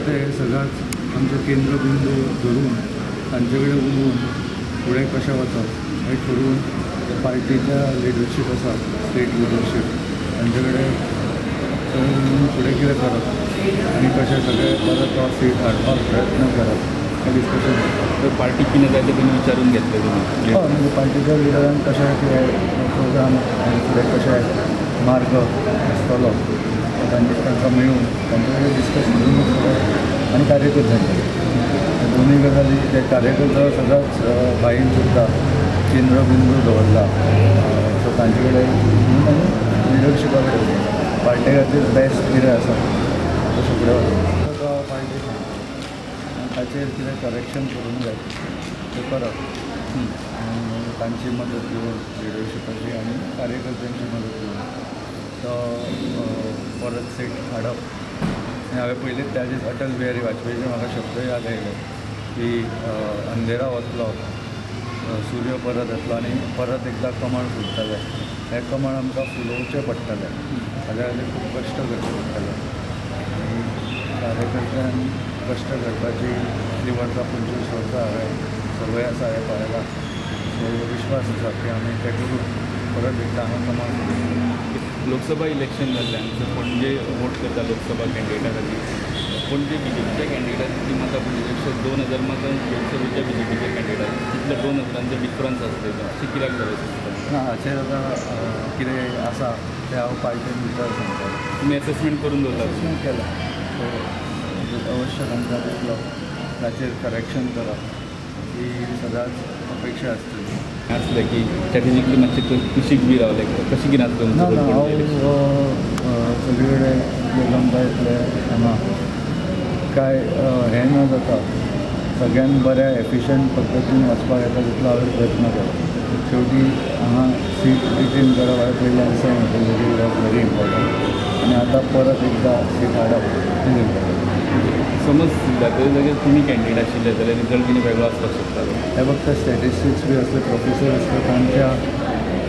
कार्यकर्ते हे सगळ्याच आमचे केंद्रबिंदू धरून तांचे कडेन उलोवन फुडें कशें वचप हें ठरोवन पार्टीच्या लिडरशीप आसा, स्टेट लिडरशीप, तांचे कडेन सगळें उलोवन फुडें कितें करप आनी कशें सगळें परत तो सीट हाडपाक प्रयत्न करप हें डिस्कशन जाता. तर पार्टी कितें जाय तें तुमी विचारून घेतलें तुमी? हय, म्हणजे पार्टीच्या लिडरान कशें कितें प्रोग्राम आनी फुडें कशें मार्ग आसतलो तांकां मेळून तांचे कडेन डिस्कस करून फुडें आनी कार्यकर्त्यांचे दोनूय गजाली ते कार्यकर्ता सदांच भाईन सुद्दां केंद्रबिंदू दवरला, सो तांचे कडेन आनी लिडरशिपा कडेन पार्टे खातीर बेस्ट कितें आसा तशें फुडें वचप. पार्टी ताचेर कितें करेक्शन करूंक जाय तें करप, तांची मदत घेवन लिडरशिपाची आनी कार्यकर्त्यांची मदत घेवन तो परत सीट हाडप. आनी हांवें पयलींच त्या दीस अटल बिहारी वाजपेयीचे म्हाका शब्द याद आयले की अंधेरा वतलो, सूर्य परत येतलो आनी परत एकदां कमळ फुलतलें. हें कमळ आमकां फुलोवचें पडटलें, ताच्या खातीर खूब कश्ट करचे पडटले आनी कार्यकर्त्यान कश्ट करपाची इतलीं वर्सां 25 वर्सां हांवें संवय आसा हें पळयलां. सो विश्वास आसा की आमी तें करून परत एकदां हांगा कमळ फुलोवचें. लोकसभा इलेक्शन जाल्लें आमचें पणजे वोट करता लोकसभा कॅन्डिडेटा खातीर, पणजे बीजेपीच्या कॅन्डिडेटाक तितली मतां पणजे 2000 मतां लोकसभेच्या बीजेपीच्या कॅन्डिडेटाक तितले 2000 डिफरन्स आसता अशें कित्याक जालें सिस्टम? ना, हाचेर आतां कितें आसा तें हांव पार्टेन भितर सांगतालो. तुमी एसेसमेंट करून दवरला? एसेसमेंट केलां, सो अवश्य तांकां दिसलो ताचेर करेक्शन करप ही सदांच अपेक्षा आसतली. आसलें की स्ट्रॅटेजिकली मातशें कुशीक बी रावलें कशें कितें आसलें? ना ना, हांव सगळे कडेन जमता येतलें हांगा काय हें ना जाता, सगळ्यान बऱ्या एफिशंट पद्दतीन वचपाक येता तितलो हांवें प्रयत्न केलो. शेवटी हांगा सीट रिटेन करप हांवें पयल्या दिसा म्हणटलें की वॉज व्हेरी इम्पॉर्टंट आनी आतां परत एकदां सीट हाडप is important. समज जाता जाल्यार तुमी कॅन्डिडेट आशिल्ले जाल्यार रिजल्ट कितें वेगळो आसपाक शकतालो? हे फक्त स्टॅटिस्टिक्स बी असले प्रोफेसर आसले तांच्या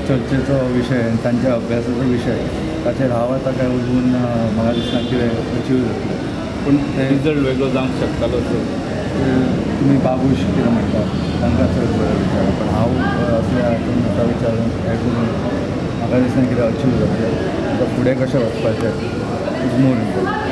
चर्चेचो विशय आनी तांच्या अभ्यासाचो विशय, ताचेर हांव आतां काय उलोवन म्हाका दिसना कितें अचीव जातलें. पूण रिजल्ट वेगळो जावंक शकतालो सर? तुमी बाबूश कितें म्हणटा तांकां चड बरें विचारा, पण हांव असल्या हातून म्हाका विचारून हें करून म्हाका दिसना कितें अचीव जातलें. आतां फुडें कशें वचपाचें is more important.